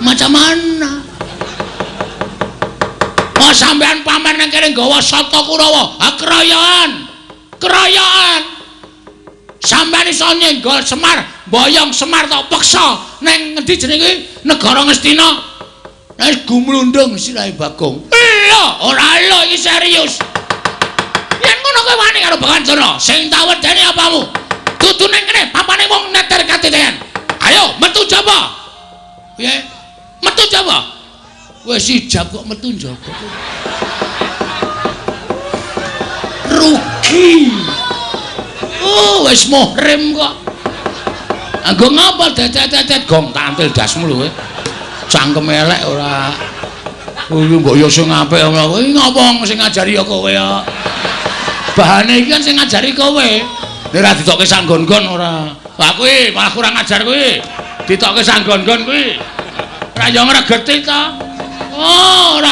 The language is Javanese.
Macam mana? Oh, sampean pamer nang kene nggawa Sata Kurawa. Ha keroyokan. Keroyokan. Sampean iso nyenggol Semar, boyong Semar tok peksa nang ngendi jenenge negara Ngastina. Wis gumlundung sirahe Bagong. Lho, ora lho iki serius. Yen ngono kowe wani karo Begawan Durna, sing tak wedeni apamu? Dudu ning kene papane wong neter katiten. Ayo metu jaba. Piye? Metu jaba. Wis ijab kok metu njaba. Rugi. Oh, wis muhrim kok. Anggo ngapa dedet-dedet gong tantil dasmu lho kowe. Cangkem elek ora. Kuwi mbok yo sing apik ngono. Kuwi ngapa sing ngajari ya kowe ya. Bahane iki kan sing ngajari kowe. Nek ora ditokke sanggon-gon ora. Lah kuwi malah kurang ajar kuwi. Ditokke sanggon-gon kuwi. Ora yo ngregeti ta. Oh, ora